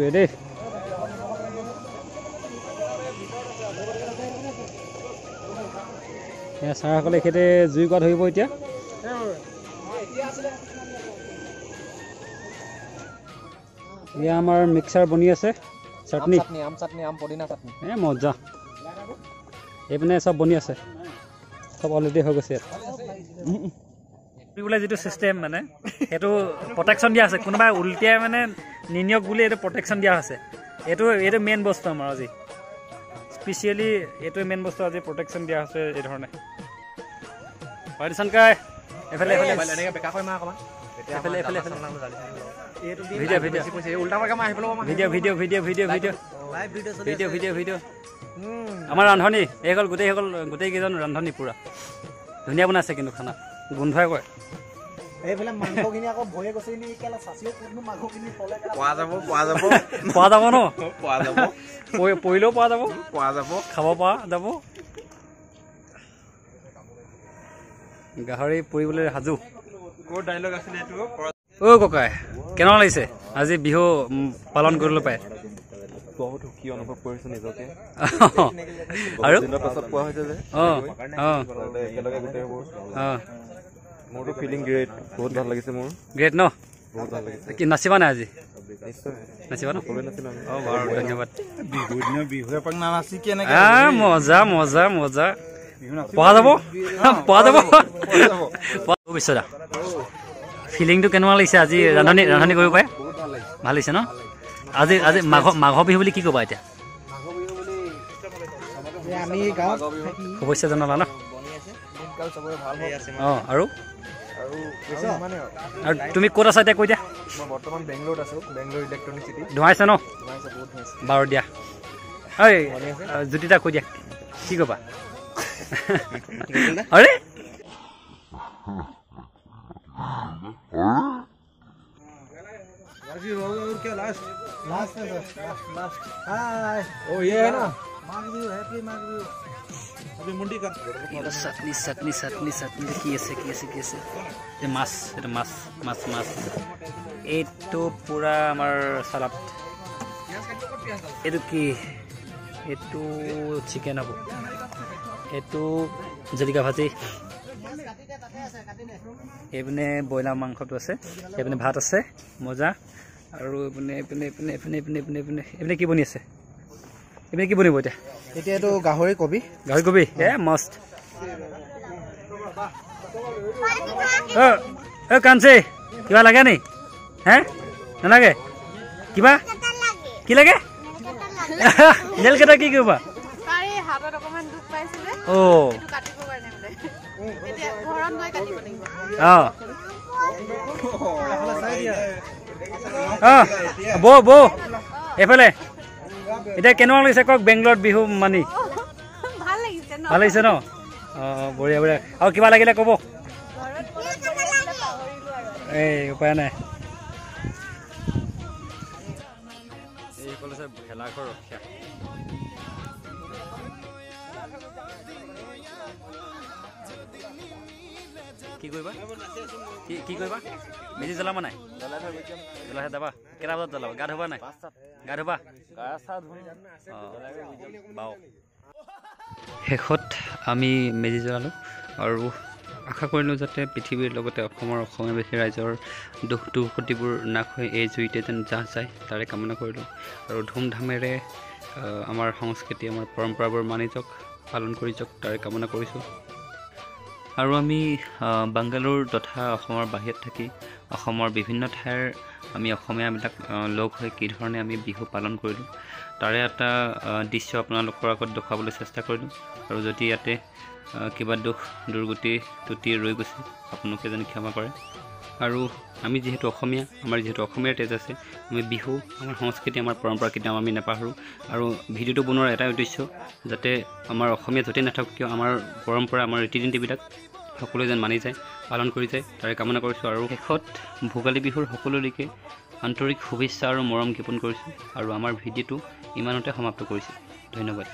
বঢ়িয়া দেই। এয়া ছাৰসকলে এইখিনিতে জুই কোৱা ধৰিব এতিয়া। এয়া আমাৰ মিক্সাৰ বনি আছে, চাটনি, আম চাটনি, আম পদিনা চাটনি। এ মজা, এইপিনে চব বনি আছে, চব অলৰেডি হৈ গৈছে। ইয়াত বোলে যিটো চিষ্টেম মানে সেইটো প্ৰটেকশ্যন দিয়া আছে, কোনোবাই উল্টিয়াই মানে নিনিয়ক বুলি এইটো প্ৰটেকশ্যন দিয়া হৈছে। এইটো মেইন বস্তু আমাৰ আজি, স্পেচিয়েলি এইটোৱে মেইন বস্তু আজি প্ৰটেকশ্যন দিয়া হৈছে এই ধৰণে। কাই এইফালে এইফালে এইফালে video video video video video video video video video video. আমাৰ ৰান্ধনী এইসকল, গোটেইসকল গোটেইকেইজন ৰান্ধনী পূৰা ধুনীয়া বনাইছে, কিন্তু খানা গোন্ধই কয়। পোৱা যাব ন, পৰিলেও পোৱা যাব, খাব পৰা যাব। গাহৰি পুৰিবলৈ সাজু। অ' ককাই, কেনেকুৱা লাগিছে আজি বিহু পালন কৰিবলৈ পায়? বহুত সুখী অনুভৱ কৰিছো নিজকে। আৰু পাছত পোৱা হৈছে যে একেলগে গোটেইবোৰ, মোৰতো ফিলিং গ্ৰেট, বহুত ভাল লাগিছে মোৰ। গ্ৰেট ন? বহুত ভাল লাগিছে। কি নাচিবা নাই আজি? নিশ্চয় নাচিবা ন? সকলোৱে নাচিম আমি। অঁ বাৰু, ধন্যবাদ। বিহুৰ দিনা বিহু এপাক নানাচি কেনেকে? মজা মজা মজা, পোৱা যাব, পোৱা যাব। বিশ্বদা, ফিলিংটো কেনেকুৱা লাগিছে আজি ৰান্ধনি কৰিব পাৰে? ভাল লাগিছে ন? আজি আজি মাঘ বিহু বুলি কি ক'বা এতিয়া? শুভেচ্ছা জনালা ন? অঁ। আৰু আৰু তুমি ক'ত আছা এতিয়া কৈ দিয়া? বৰ্তমান বেংগলোৰত আছোঁ, বেংগলোৰ ইলেক্ট্ৰনিক চিটি। ধোঁৱাইছে ন? বাৰু দিয়া। ঐ জ্যোতিদা কৈ দিয়া, কি ক'বা? আৰে চাটনি চাটনি চাটনি চাটনি কি আছে, কি আছে, কি আছে? এই মাছ, এইটো মাছ মাছ মাছ। এইটো পূৰা আমাৰ চালাড। এইটো কি? এইটো চিকেন হ'ব। এইটো জলকীয়া ভাজি। এইপিনে ব্ৰইলাৰ মাংসটো আছে, এইপিনে ভাত আছে, মজা। আৰু এইপিনে এইপিনে এইপিনে এইপিনে এইপিনে এইপিনে এইপিনে এইপিনে কি বনি আছে? এইপিনে কি বনিব এতিয়া? এতিয়া এইটো গাহৰি কবি। গাহৰি কবি, এ মস্ত। অ কাঞ্চি, কিবা লাগে নি? হে নালাগে? কিবা কি লাগে? নেলকেইটা কি কৰিবা? অ' অঁ বৌ বৌ এইফালে এতিয়া কেনেকুৱা লাগিছে কওক বেংগলোৰত বিহু মানি? ভাল লাগিছে ন? অঁ বঢ়িয়া বঢ়িয়া। আৰু কিবা লাগিলে ক'ব। এই উপায় নাই। এইসকল হৈছে ভেলাঘৰ ৰখীয়া। কি কৰিবা? কি কৰিবা? মেজি জ্বলাবা নাই? জ্বলাই যাবা। কেইটা বজাত জ্বলাবা? গা ধুবা নাই? গা ধুবা? অঁ। শেষত আমি মেজি জ্বলালোঁ আৰু আশা কৰিলোঁ যাতে পৃথিৱীৰ লগতে অসমৰ অসমীয়াভাষী ৰাইজৰ দুখ দুৰ্গতিবোৰ নাশ হৈ এই জুইতে যেন জাহ যায়, তাৰে কামনা কৰিলোঁ। আৰু ধুমধামেৰে আমাৰ সংস্কৃতি, আমাৰ পৰম্পৰাবোৰ মানি যাওক, পালন কৰি যাওক, তাৰে কামনা কৰিছোঁ। আৰু আমি বাংগালোৰ তথা অসমৰ বাহিৰত থাকি অসমৰ বিভিন্ন ঠাইৰ আমি অসমীয়াবিলাক লগ হৈ কি ধৰণে আমি বিহু পালন কৰিলোঁ, তাৰে এটা দৃশ্য আপোনালোকৰ আগত দেখুৱাবলৈ চেষ্টা কৰিলোঁ। আৰু যদি ইয়াতে কিবা দুখ দুৰ্গতি ত্ৰুটি ৰৈ গৈছে, আপোনালোকে যেন ক্ষমা কৰে। আৰু আমি যিহেতু অসমীয়া, আমাৰ যিহেতু অসমীয়াৰ তেজ আছে, আমি বিহু, আমাৰ সংস্কৃতি, আমাৰ পৰম্পৰা কেতিয়াও আমি নাপাহৰোঁ। আৰু ভিডিঅ'টো বনোৱাৰ এটাই উদ্দেশ্য, যাতে আমাৰ অসমীয়া য'তেই নাথাকক কিয় আমাৰ পৰম্পৰা, আমাৰ ৰীতি নীতিবিলাক সকলোৱে যেন মানি যায়, পালন কৰি যায়, তাৰে কামনা কৰিছোঁ। আৰু শেষত ভোগালী বিহুৰ সকলোলৈকে আন্তৰিক শুভেচ্ছা আৰু মৰম জ্ঞাপন কৰিছোঁ। আৰু আমাৰ ভিডিঅ'টো ইমানতে সমাপ্ত কৰিছোঁ। ধন্যবাদ।